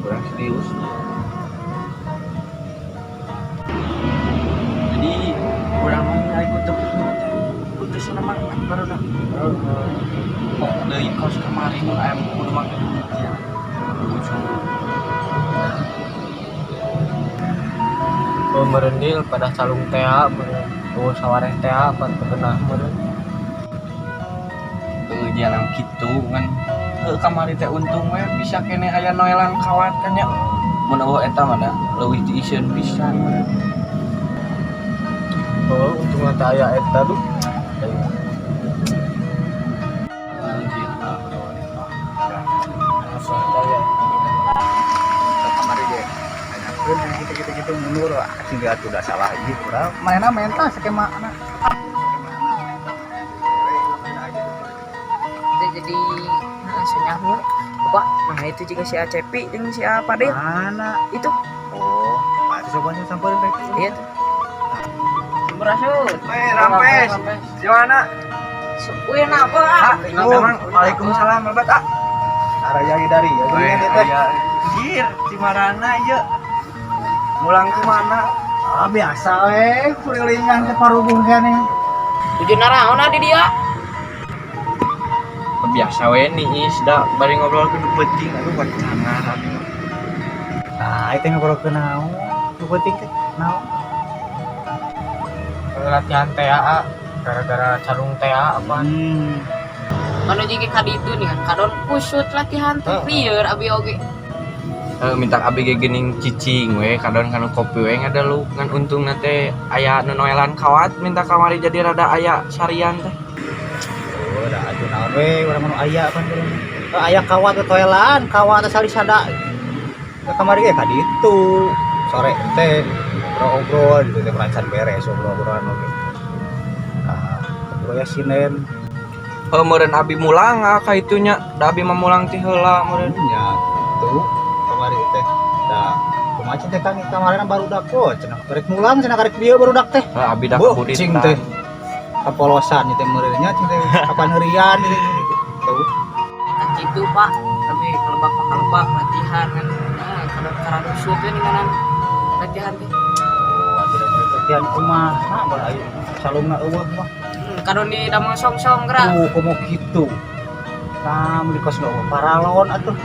Kurang serius. Jadi urang mah nilai ku teu putus sama baru dah. Kok deui kos kamari mun aya kudu make duit ya. Oh, merendil pada calung tea meureun. Oh, sawareh tea pan teu genah meureun. Pengejalan kitu kan. Heuh, kamari teh untung we bisa kene aya noelan kawat kan nya. Mun euweuh eta mah da leuwih diisieun pisan meureun. Oh, untungna teh aya eta duh. Gitu. Langsung teh aya. Kamari ge nanyakeun gitu gitu gitu mundur cing dia udah salah ieu urang manehna menta skema na. Itu jadi nah, senyaho. Pak, nah itu juga si Acepi jeung si apa deh? Mana? Itu. Oh, pasti sobatnya samperin rek. Iya tuh. Sampurasun. Weh, rampes. Di mana? Wih, napa? Ah, memang waalaikumsalam lebat ah. Araya dari ya Weh, geuningan ieu teh. aya anjir, Cimarana ieu. Mulang ke mana? Ah, biasa we kurilingan ke parubuh keneh. Tujuh naraon di dia. Biasa we niis da bari ngobrol ke nu penting aduh cangar abi mah. Nah, itu ngobrol ke naon? Nu penting teh naon? Latihan tea gara-gara calung tea apa. Anu jika kadi itu nih kan kadon kusut latihan tuh lieur abi oge. Eh, minta abi ge geuning cicing we kadon kanu kopi we ngadalu ngan untungna teh aya nu noelan kawat minta kamari jadi rada aya sarian teh. Oh, da atuh naon we urang mah nu aya pan geuning. Oh, aya kawat teh toelan, kawat teh salisada. Ke kamari ge ka ditu. Sore teh ngobrol-ngobrol gitu teh perancan beres ngobrol-obrolan oge. Nah, ngobrol ya sinen. Heuh, meureun abi mulang ah ka itunya da abi mah mulang ti heula meureun. Nya gitu kamari teh. Da kumaha teh Kang kamarina barudak kok cenah karek mulang cenah karek dieu barudak teh. Heuh, abi da Boh, kaburitan. cing teh. Kapolosan ieu teh meureunnya cing teh kapaneurian gitu. Tuh. Kan gitu Pak, tapi kelebak kelebak latihan kan. Nah, kadon kararusut we nih kanan latihan teh. Oh, atuh da latihan kumaha bae aya calungna euweuh mah. Kadon di damang song-song gerak. Tuh, komo kitu. Tah, meuli kos nu paralon atuh.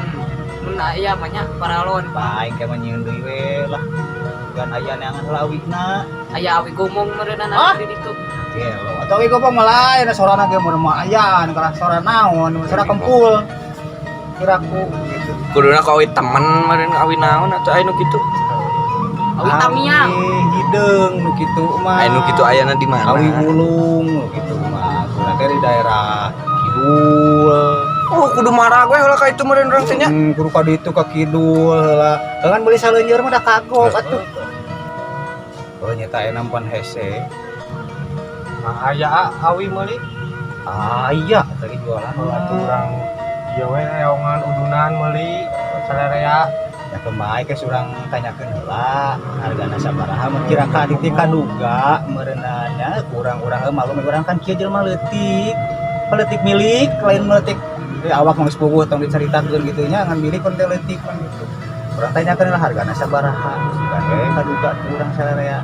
Mun aya banyak paralon. Baik ke mah nyieun deui we lah. Bukan aya neangan heula awina. Aya awi gomong meureunana Ah? di ditu. Gelo. Atau ieu mah lain sorana ge mun mah aya kalah sora naon, sora kempul. Kiraku gitu. Kuduna ku awi temen meureun awi naon atuh aya nu kitu. Awi tamiang. Awi hideung nu kitu mah. Aya nu kitu ayana di mana? Awi wulung nu kitu mah. Kuduna teh di daerah kidul. Oh, kudu marah gue heula ka itu meureun urang teh nya. Kudu ka ditu ka kidul heula. Dengan beli saleuneur mah da kagok atuh. Oh nyata aya nampan hese. Nah, aya awi meuli. Ah iya, tadi jualan. Kalau atuh urang ieu we leongan udunan meuli sarerea. Ya kembali ke surang tanyakeun heula hargana sabaraha mun kira ka ditu kaduga meureunana kurang-urang heuh malum urang kan kieu jelema leutik. Leutik milik lain leutik awak mah geus puguh tong dicaritakeun kitu nya ngan milik kon teh leutik kan gitu. Urang tanyakeun heula hargana sabaraha sugan we kaduga ku urang sarerea.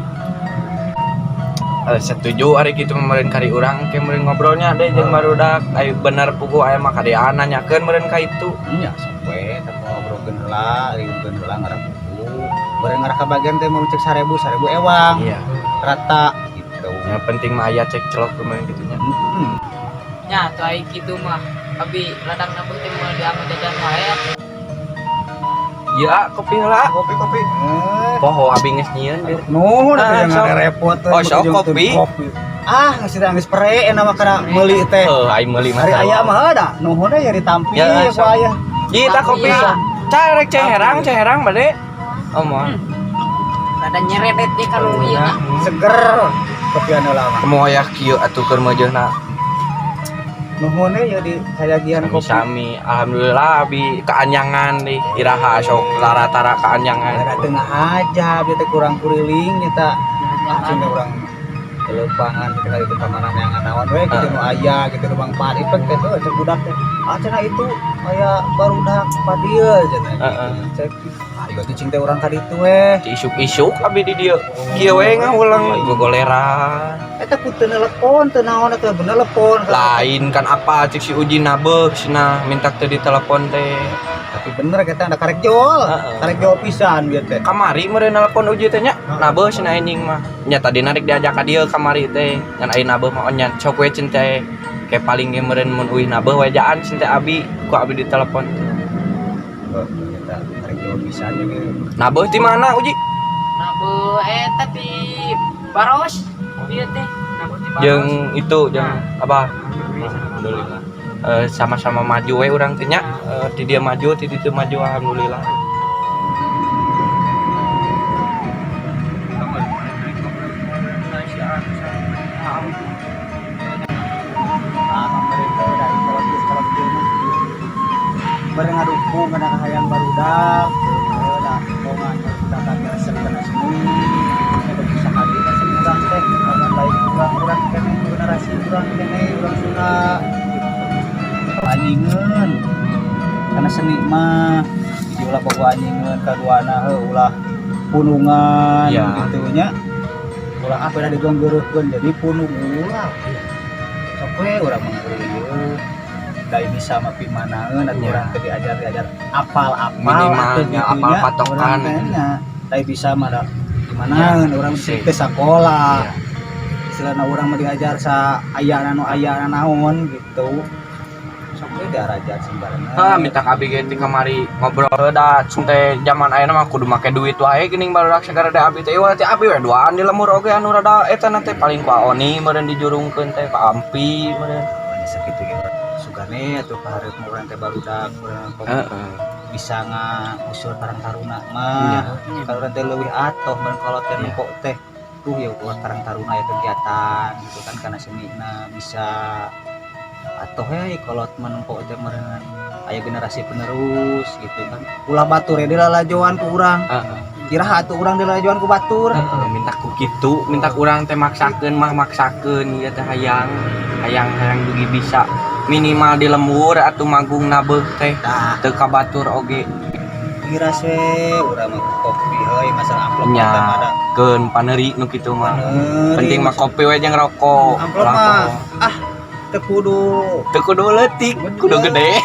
Eh, setuju ari kitu mah meureun kari urang ke meureun ngobrolnya deh jeung barudak ayo bener puguh aya mah kadean nanyakeun meureun ka itu. Nya sok we teh ngobrolkeun heula, riungkeun heula ngarah buku. Bareng ngarah ka bagian teh mau cek 1000, 1000 ewang. Iya. Rata gitu. Yang penting mah aya cek celok meureun kitu nya. Heeh. Nya atuh ai kitu mah. Abi ladang nabeuh teh moal dianggo jajan wae. Ya, kopi heula. Kopi kopi. Eh. Poho abi geus nyieun dir. Nuhun Ah, atuh yang sok. repot teh. Oh, sok kopi. Kopi. Ah, geus geus pere enak mah kana meuli teh. Heuh, aing meuli mah. Hari aya mah da, nuhun ya ditampi Ya, ku sok. aya. Ieu tah kopi. Iya. Carek ceherang, ceherang bade. Oh, moal. Rada nyeredet deh kalau ieu na. Seger kopi anu lama. Kamu aya kieu atuh keur meujeuhna. Nuhun ya di sajagian kopi. Sami-sami. Alhamdulillah abi keanyangan nih iraha sok lara-tara keanyangan. Ada tengah aja bieu teh kurang kuriling nyata. Ah, cing urang Ke lempangan gitu kali itu kamana neangan naon we gitu nu aya gitu nu mangfaat ipek teh tuh cek budak teh. Ah, cenah itu aya barudak pa dieu cenah gitu. Cek ayo tuh cing teh urang ka ditu we. Isuk-isuk abi di dieu. Kieu we ngawulang gogoleran. Eta ku teu nelepon teu naon eta bener telepon. Lain kan apa cek si Uji nabeuh cenah minta teu ditelepon teh. Tapi bener kita ada karek jol. Karek jol pisan bieu teh. Kamari meureun nelpon Uji teh nya. Nabeuh cenah anjing mah. Nya tadi narik diajak ka dieu kamari teh. Ngan aya nabeuh mah nya sok we cin teh. Kayak paling ge meureun mun uih nabeuh wejaan cin teh abi ku abi ditelepon. Oh, eta karek jol pisan ya. Nabeuh ti mana Uji? Nabeuh eta ti Baros. Ieu teh nabeuh ti Baros. Jeung itu jeung apa? Alhamdulillah. Sama-sama maju we urang teh nya. Ti dia maju, ti ditu maju alhamdulillah. Ah, pemerintah dari kalau geus kalau kieu mah. Bareng ngadukung kana kahayang barudak, da bongan barudak kami resep kana seni. Eta bisa hadir seni urang teh, lamun lain urang-urang keneh generasi urang keneh urang Sunda. Anjingeun. Karena seni mah jadi ulah bogo anjingeun kaduana heuh ulah punungan gitu nya. Ulah apa da digonggeureukkeun jadi punung ulah. Sok we urang mah ieu. Dai bisa mah pimanaeun atuh urang teh diajar-diajar apal-apal Minimal atuh nya gitu apal nya. patokan. Urang teh nya. Dai bisa mah da gimanaeun urang teh sakola. Istilahna urang mah diajar sa ayana nu ayana naon gitu. Sok we diarajar sembarangan. Ah, minta ka abi ge ti kamari ngobrol da teh zaman ayeuna mah kudu make duit wae geuning barudak sagara da abi teh ieu teh abi we duaan di lemur oge anu rada eta na teh paling ku Aoni meureun dijurungkeun teh ka Ampi meureun. Sakitu ge sugane atuh kahareup urang teh barudak urang bisa ngusur Karang Taruna mah. Kalau urang teh leuwih atoh bareng kalau teh nempok teh tuh ya buat Karang Taruna ya kegiatan gitu kan karena senina bisa atoh we kalau menempok teh meureun aya generasi penerus gitu kan. Ulah batur ya dilalajoan ku urang. Kira atuh urang dilalajoan ku batur. Minta ku kitu, minta ku urang teh maksakeun mah maksakeun ieu teh hayang hayang hayang dugi bisa minimal di lembur atuh magung nabeuh teh Tah, teu ka batur oge. Miras we urang mah kopi heuy masalah amplop Nya. eta mah da. Keun paneuri nu kitu mah. Paneuri, Penting mah kopi we jeung rokok. Amplop mah ah teu kudu Teu kudu leutik, kudu gede.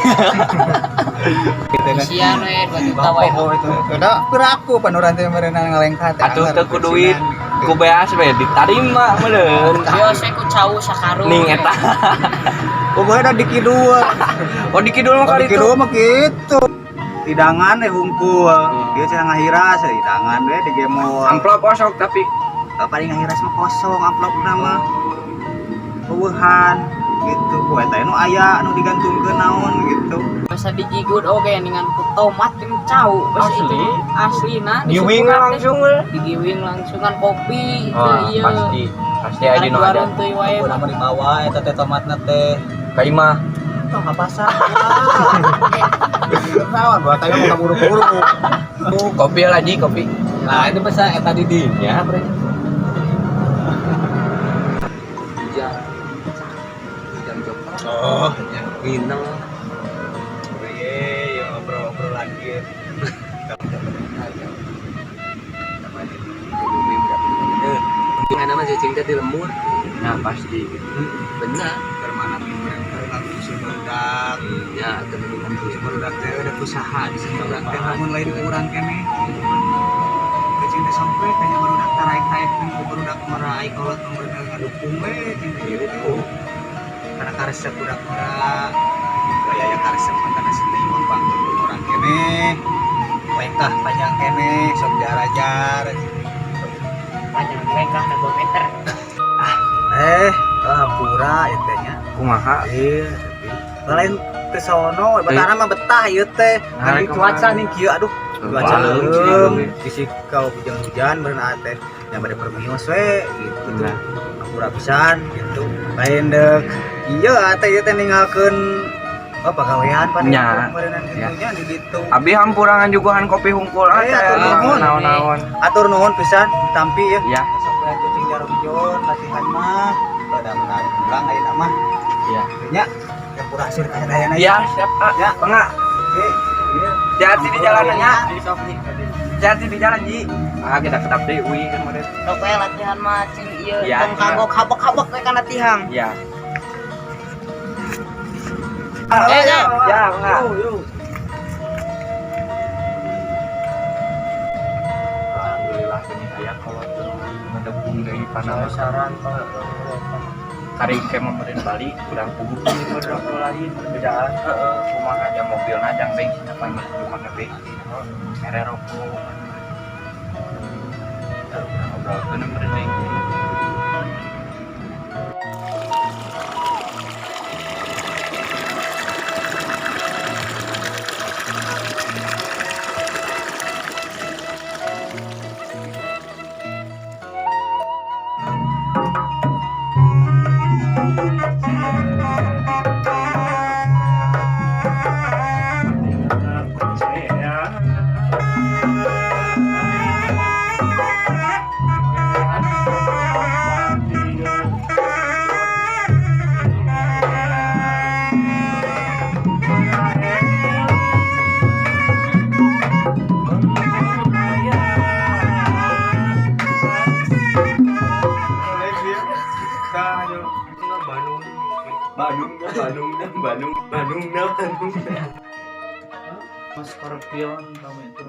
gitu kan. Isian we 2 juta wae. Oh, itu. Udah piraku pan urang teh meureunna ngalengkah teh. Atuh teu ku duit, ku beas we ditarima meureun. Yo saya ku cau sakarung. Ning eta. Pokoknya da di kidul. Oh di kidul mah Di kali itu. kidul mah kitu. Hidangan we hungkul. Dia cenah ngahiras hidangan we digemol. Amplop osok tapi Paling ngahiras mah kosong amplopna mah. Eueuhan gitu. Ku eta nu aya nu digantungkeun naon gitu. Masa dijigut oge ningan ku tomat jeung cau. Basa Asli? itu aslina giwing langsung we. Digiwing langsungan kopi Oh, teu ieu. pasti pasti aya dinu ada. Warung teuy wae. Aku nama dibawa eta teh tomatna teh. Ka imah. Tong ka pasar. Naon buat ayo mau kaburu-buru. Kopi lagi kopi. Nah, itu bisa eta di dinya, bre. Oh, Minang. iya, ya ngobrol-ngobrol lagi. Nggak nama cacing teh di lembur. Nah, pasti. Benar. Permana usul barudak. Ya, temen Usul barudak teh udah usaha di sini urang teh lamun lain urang keneh. Cacing teh sampai kayaknya barudak taraik-taik ku barudak mara ai kolot bener ngadukung we cing teh gitu. Karena karesep budak mara gaya ya karesep mah kana seni mah bangkeun urang keneh. Lengkah panjang keneh sok diarajar. Panjang lengkah 2 meter. Hampura ieu teh nya. Kumaha? Iya, tapi lain ke sono, betahna mah betah ieu teh. Nah, Kan cuaca nih kieu aduh, cuaca Baleung leuleum, sih. bisi kau hujan-hujan beureuh teh. Yang bade permios we gitu tuh. Nah. Hampura pisan gitu. Lain deuk iya teh ieu teh ninggalkeun oh pagawean pan Nya. meureunnan kitu nya di ditu. Abi hampurangan juguhan kopi hungkul Eh, atur nuhun. naon-naon. Atur nuhun pisan tampi ya. Ya. Sok we kucing jarum. Jon latihan mah. Udah menarik pulang ayeuna mah. Iya. Nya, yang pura hasil ka dayana. Iya, siap, ah. Ya. Mangga. Oke. Iya. Hati-hati di jalan nya. Sok nih. Hati-hati di jalan, Ji. Ah, kita kedap deui uy kan meureun. Sok we latihan mah cing ieu Iya, tong kagok habek-habek we kana tihang. Iya. Eh, ya. Ya, mangga. Alhamdulillah ini aya kalau ngedepung deui panama Saran Pak. kari ke meureun balik urang kudu ini meureun waktu lain Bedaan. Heeh, kumaha jang mobilna jang bensin apa geus kudu make bensin mere rokok. Urang ngobrolkeun meureun deui. Bandung, Bandung, Bandung, Bandung, Bandung. Mas Scorpion kamu itu.